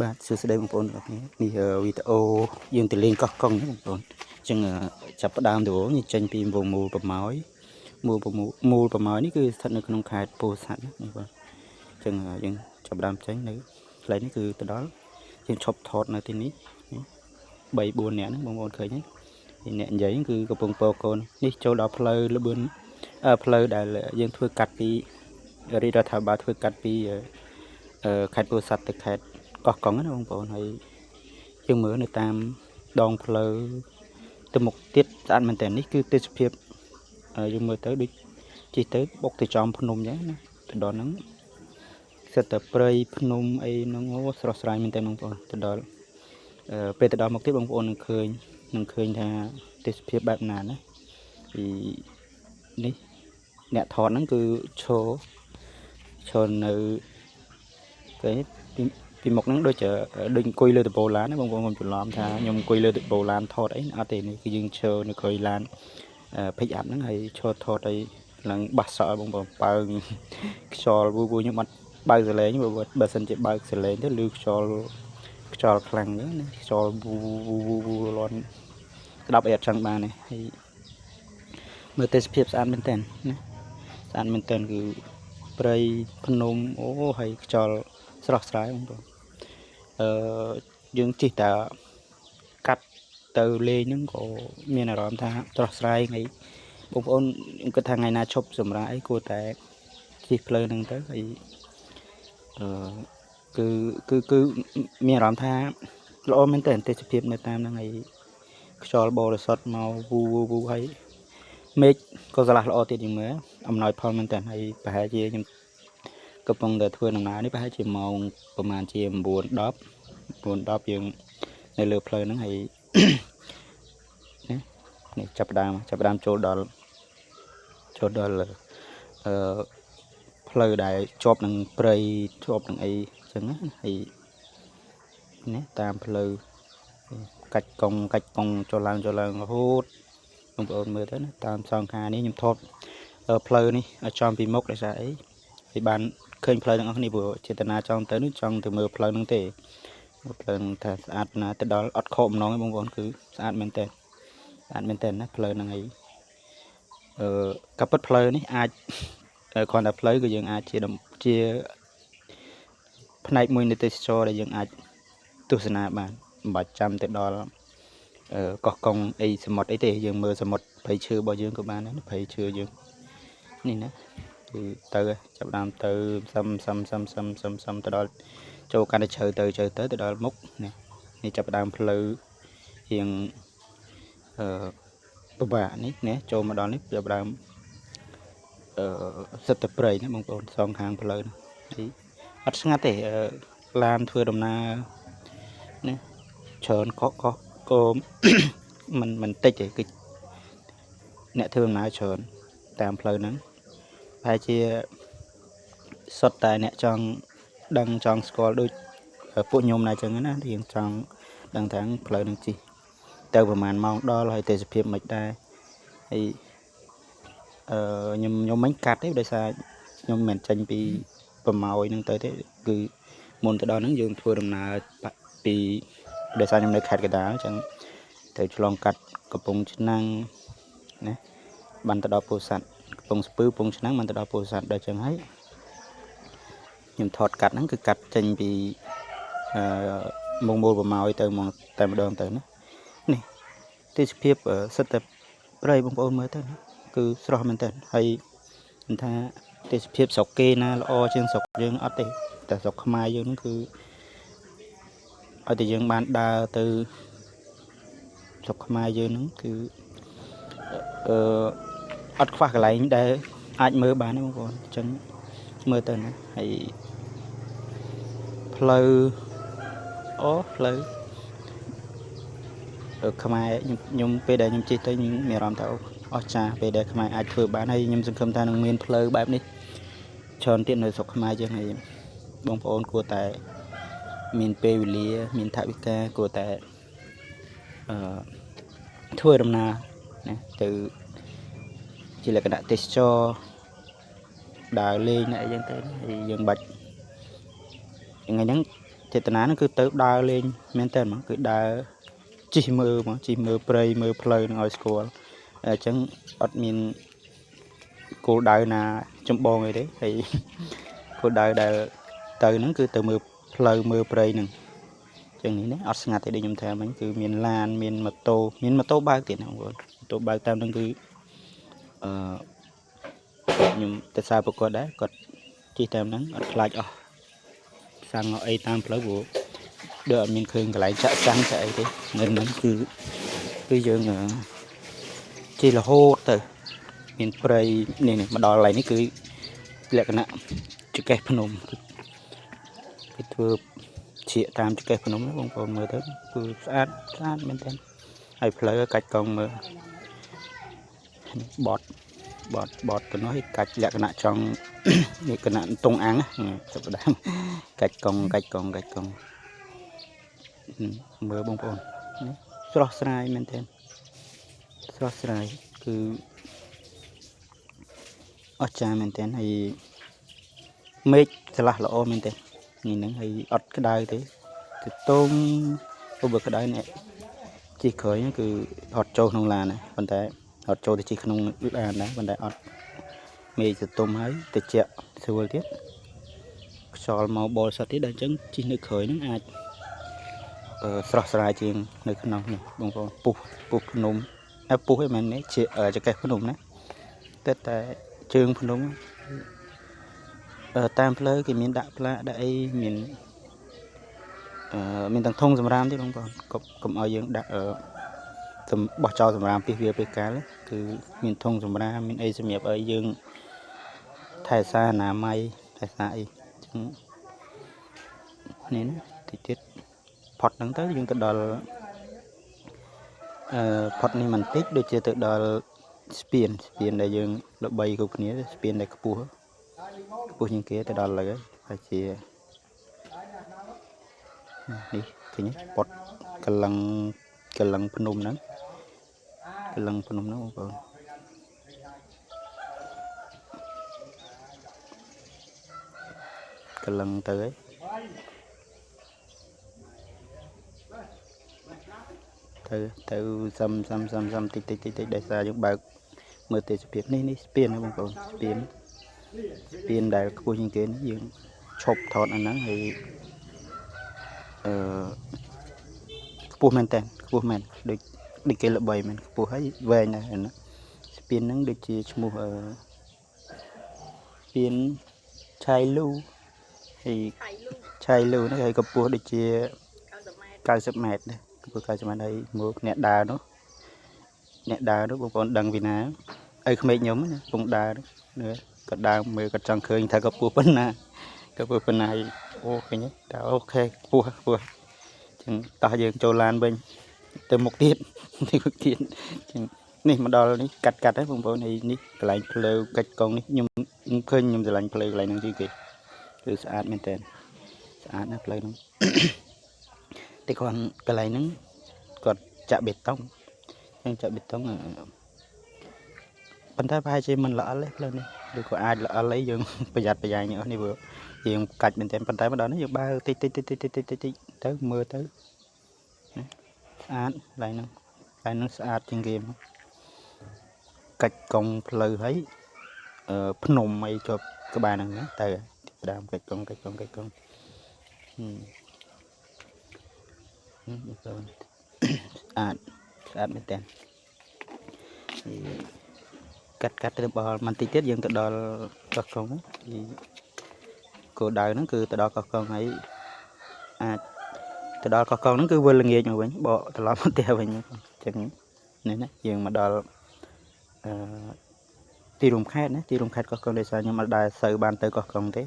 បាទសួស្តីបងប្អូនទាំងអស់គ្នានេះវីដេអូយើងទៅលេងកោះកុងណាបងប្អូនអញ្ចឹងចាប់ផ្ដើមដំបូងយើងចេញពីវងមូលប្រម៉ោយមូលប្រមូលមូលប្រម៉ោយនេះគឺស្ថិតនៅក្នុងខេត្តពោធិ៍សាត់ណាបងប្អូនអញ្ចឹងយើងចាប់ផ្ដើមចេញនៅកន្លែងនេះគឺទៅដល់យើងឈប់ថតនៅទីនេះ3 4នាក់ហ្នឹងបងប្អូនឃើញទេអ្នកនិយាយគឺកំពុងពកូននេះចូលដល់ផ្លូវលបឿនផ្លូវដែលយើងធ្វើកាត់ពីរាជរដ្ឋាភិបាលធ្វើកាត់ពីខេត្តពោធិ៍សាត់ទៅខេត្តកោះកុងណាបងប្អូនហើយយើងមើលនៅតាមដងផ្លូវទៅមុខទៀតស្អាតមែនតើនេះគឺទេសភាពយើងមើលទៅដូចជិះទៅបុកទៅចំភ្នំអញ្ចឹងណាទៅដល់ហ្នឹងសិតតែព្រៃភ្នំអីហ្នឹងអូស្រស់ស្រាយមែនតើបងប្អូនទៅដល់ពេលទៅដល់មុខទៀតបងប្អូននឹងឃើញថាទេសភាពបែបណាណាពីនេះអ្នកថតហ្នឹងគឺឈរនៅគេពីមុខហ្នឹងដូចអង្គុយលើដំបូលឡានណាបងប្អូនកុំច្រឡំថាខ្ញុំអង្គុយលើដំបូលឡានថតអីអត់ទេនេះគឺយើងឈរនៅក្រោយឡាន pick up ហ្នឹងហើយឈរថតអីឡើងបាសសក់បងប្អូនប៉ើងខ្យល់វូវខ្ញុំអត់បើកសលេងបើសិនជាបើកសលេងទៅឮខ្យល់ខ្លាំងហ្នឹងណាខ្យល់វូវូវូលន់ស្ដាប់អីអត់ចង់បានទេហើយមើលទេសភាពស្អាតមែនតើណាស្អាតមែនតើគឺព្រៃភ្នំអូហើយខ្យល់ស្រស់ស្រាយបងប្អូនយើងជិះតែកាត់ទៅលេងហ្នឹងក៏មានអារម្មណ៍ថាស្រស់ស្រាយថ្ងៃបងប្អូនខ្ញុំគិតថាថ្ងៃណាឈប់សម្រាកអីគួរតែជិះផ្លូវហ្នឹងទៅហើយគឺគឺគឺមានអារម្មណ៍ថាល្អមែនតើទេសភាពនៅតាមហ្នឹងហើយខ្យល់បរិសុទ្ធមកវូវូវហើយមេឃក៏ស្រឡះល្អទៀតជាងមើលអំណោយផលមែនតើហើយប្រហែលជាខ្ញុំកំពុងតែធ្វើដំណើរនេះប្រហែលជាម៉ោងប្រហែលជា9 10 9 10យើងនៅលើផ្លូវហ្នឹងហើយនេះចាប់ផ្ដើមចូលដល់អឺផ្លូវដែលជាប់នឹងព្រៃជាប់នឹងអីចឹងណាហើយនេះតាមផ្លូវកាច់កង់ចូលឡើងរហូតបងប្អូនមើលទៅណាតាមសងខាងនេះខ្ញុំថតផ្លូវនេះឲ្យចំពីមុខដោយសារអីហើយបានឃើញផ្លូវទាំងអស់គ្នាព្រោះចេតនាចង់ទៅនោះចង់ទៅមើលផ្លូវហ្នឹងទេផ្លូវហ្នឹងថាស្អាតណាទៅដល់អត់ខកម្ដងទេបងប្អូនគឺស្អាតមែនតើស្អាតមែនតើណាផ្លូវហ្នឹងអីកាពិតផ្លូវនេះអាចគ្រាន់តែផ្លូវគឺយើងអាចជាផ្នែកមួយនៃទេសចរដែលយើងអាចទស្សនាបានមិនបាច់ចាំទៅដល់កោះកុងអីសមុទ្រអីទេយើងមើលសមុទ្រព្រៃឈើរបស់យើងក៏បានដែរព្រៃឈើយើងនេះណាគឺទៅចាប់ដើមទៅសឹមសឹមសឹមសឹមសឹមសឹមទៅដល់ចូលកាន់តែជ្រៅទៅដល់មុខនេះនេះចាប់ដើមផ្លូវរៀងពិបាកនេះណាចូលមកដល់នេះចាប់ដើមសិតតែព្រៃណាបងប្អូនសងខាងផ្លូវនេះអត់ស្ងាត់ទេឡានធ្វើដំណើរណាច្រើនកកក៏មិនតិចទេគឺអ្នកធ្វើដំណើរច្រើនតាមផ្លូវហ្នឹងប្រហែលជាសុទ្ធតែអ្នកចង់ដឹងចង់ស្គាល់ដូចពួកខ្ញុំណាអញ្ចឹងណារៀងចង់ដឹងថាផ្លូវហ្នឹងជិះទៅប្រហែលម៉ោងដល់ហើយទេសភាពមិនដែរហើយខ្ញុំមិនកាត់ទេដោយសារខ្ញុំមិនចេញពីប្រម៉ោយហ្នឹងទៅទេគឺមុនទៅដល់ហ្នឹងយើងធ្វើដំណើរពីដោយសារខ្ញុំនៅខេត្តកណ្ដាលអញ្ចឹងត្រូវឆ្លងកាត់កំពង់ឆ្នាំងណាបានទៅដល់ពោធិ៍សាត់កំពង់ស្ពឺកំពង់ឆ្នាំងបានទៅដល់ពោធិ៍សាត់ដល់អញ្ចឹងហើយខ្ញុំថតកាត់ហ្នឹងគឺកាត់ចេញពីមងមូលប្រម៉ោយទៅមកតែម្ដងទៅណានេះទេសភាពសិតតែព្រៃបងប្អូនមើលទៅណាគឺស្រស់មែនតើហើយមិនថាទេសភាពស្រុកគេណាល្អជាងស្រុកយើងអត់ទេតែស្រុកខ្មែរយើងហ្នឹងគឺឲ្យតែយើងបានដើរទៅស្រុកខ្មែរយើងហ្នឹងគឺអត់ខ្វះកន្លែងដែលអាចមើលបានទេបងប្អូនអញ្ចឹងមើលទៅណាហើយផ្លូវអូផ្លូវខ្មែរខ្ញុំពេលដែលខ្ញុំជិះទៅខ្ញុំមានអារម្មណ៍ថាអស្ចារ្យពេលដែលខ្មែរអាចធ្វើបានហើយខ្ញុំសង្ឃឹមថានឹងមានផ្លូវបែបនេះច្រើនទៀតនៅស្រុកខ្មែរយើងហើយបងប្អូនគួរតែមានពេលវេលាមានថវិកាគួរតែធ្វើដំណើរណាទៅជាលក្ខណៈទេសចរដើរលេងអីចឹងទៅហើយយើងបាច់ថ្ងៃហ្នឹង ចេតនាហ្នឹងគឺទៅដើរលេងមែនតើហ្មងគឺដើរជិះមើលហ្មងជិះមើលព្រៃមើលផ្លូវនឹងឲ្យស្គាល់អញ្ចឹងអត់មានគោលដៅណាចម្បងអីទេហើយគោលដៅដែលទៅហ្នឹងគឺទៅមើលផ្លូវមើលព្រៃហ្នឹងចឹងនេះណាអត់ស្ងាត់ទេដូចខ្ញុំថាមិញគឺមានឡានមានម៉ូតូមានម៉ូតូបើកទៀតណាបងប្អូនម៉ូតូបើកតាមហ្នឹងគឺអឺខ្ញុំទៅសារប្រកបដែរគាត់ជិះតាមហ្នឹងអត់ខ្លាចអស់សាំងអីតាមផ្លូវព្រោះដូចអត់មានឃើញកន្លែងចាក់សាំងចាក់អីទេនៅហ្នឹងគឺយើងជិះរហូតទៅមានព្រៃនេះនេះមកដល់កន្លែងនេះគឺលក្ខណៈចកេះភ្នំគេធ្វើជាតាមចកេះភ្នំបងប្អូនមើលទៅគឺស្អាតស្អាតមែនទែនហើយផ្លូវកាច់កង់មើលបត់បត់បត់ទៅនោះឲ្យកាច់លក្ខណៈចង់នេះគណៈតុងអាំងចាប់ផ្ដើមកាច់កង់កាច់កង់កាច់កង់មើលបងប្អូននេះស្រស់ស្រាយមែនទែនស្រស់ស្រាយគឺអស្ចារ្យមែនទែនហើយមេឃឆ្លាស់ល្អមែនទែននេះហ្នឹងហើយអត់ក្តៅទេទៅទុំព្រោះបើក្តៅនេះជិះក្រោយគឺអត់ចូលក្នុងឡានណាប៉ុន្តែអត់ចូលទៅជិះក្នុងឡានដែរប៉ុន្តែអត់មេឃទៅទុំហើយតិចស្រួលទៀតខ្យល់មកបលសត្វទៀតដល់អញ្ចឹងជិះនៅក្រោយហ្នឹងអាចស្រស់ស្រាយជាងនៅក្នុងនេះបងប្អូនពុះពុះភ្នំពុះឯមែននេះជាចកេះភ្នំណាតែតែជើងភ្នំតាមផ្លូវគេមានដាក់ផ្លាកដាក់អីមានមានទាំងធុងសម្រាមទៀតបងប្អូនកុំឲ្យយើងដាក់បោះចោលសម្រាមពីវាពេលកាលគឺមានធុងសម្រាមមានអីសម្រាប់ឲ្យយើងថែសារអនាម័យថែសារអីចឹងនេះណាតិចទៀតផុតហ្នឹងទៅយើងទៅដល់ផុតនេះបន្តិចដូចជាទៅដល់ស្ពានស្ពានដែលយើងល្បីគ្រប់គ្នាស្ពានដែលខ្ពស់ខ្ពស់ជាងគេទៅដល់លើហើយជានេះឃើញពត់កលឹងកលឹងភ្នំហ្នឹងកលឹងភ្នំហ្នឹងបងប្អូនកលឹងទៅហើយទៅទៅសឹមសឹមសឹមសឹមតិចតិចតិចតិចដោយសារយើងបើកមើលទេសភាពនេះនេះស្ពានណាបងប្អូនស្ពានស្ពានដែលខ្ពស់ជាងគេនេះយើងឈប់ថតអាហ្នឹងហើយអឺខ្ពស់មែនតើខ្ពស់មែនដូចដូចគេល្បីមែនខ្ពស់ហើយវែងដែរណាស្ពានហ្នឹងដូចជាឈ្មោះស្ពានឆៃលូហើយឆៃលូហ្នឹងហើយកម្ពស់ដូចជា90ម៉ែត្រដែរកម្ពស់90ម៉ែត្រហើយមកអ្នកដើរនោះអ្នកដើរនោះបងប្អូនដឹងពីណាឪក្មេកខ្ញុំណាពងដើរនោះគាត់ដើរមើលគាត់ចង់ឃើញថាកម្ពស់ប៉ុណ្ណាកម្ពស់ប៉ុណ្ណាហើយអូឃើញទេតើអូខេខ្ពស់ខ្ពស់ចឹងតោះយើងចូលឡានវិញទៅមុខទៀតទៅមុខទៀតចឹងនេះមកដល់នេះកាត់កាត់ហើយបងប្អូនហើយនេះកន្លែងផ្លូវកាច់កង់នេះខ្ញុំឃើញខ្ញុំស្រឡាញ់ផ្លូវកន្លែងហ្នឹងជាងគេគឺស្អាតមែនតើស្អាតណាស់ផ្លូវហ្នឹងតែគាត់កន្លែងហ្នឹងគាត់ចាក់បេតុងចឹងចាក់បេតុងប៉ុន្តែប្រហែលជាមិនល្អទេផ្លូវនេះឬក៏អាចល្អអីយើងប្រយ័ត្នប្រយែងអស់នេះព្រោះយើងកាច់មែនតើប៉ុន្តែមកដល់នេះយើងបើតិចតិចតិចតិចតិចតិចតិចទៅមើលទៅណាស្អាតកន្លែងហ្នឹងកន្លែងហ្នឹងស្អាតជាងគេកាច់កង់ផ្លូវហើយភ្នំអីជាប់ក្បែរហ្នឹងណាទៅដើមកាច់កង់កាច់កង់កាច់កង់នេះបងស្អាតស្អាតមែនតើកាត់កាត់ទៅដល់បន្តិចទៀតយើងទៅដល់កោះកុងគោលដៅហ្នឹងគឺទៅដល់កោះកុងហើយអាចទៅដល់កោះកុងហ្នឹងគឺវិលល្ងាចមកវិញបកត្រឡប់មកផ្ទះវិញអញ្ចឹងនេះណាយើងមកដល់អឺទីរួមខេត្តណាទីរួមខេត្តកោះកុងដោយសារខ្ញុំអត់ដែលសូវបានទៅកោះកុងទេ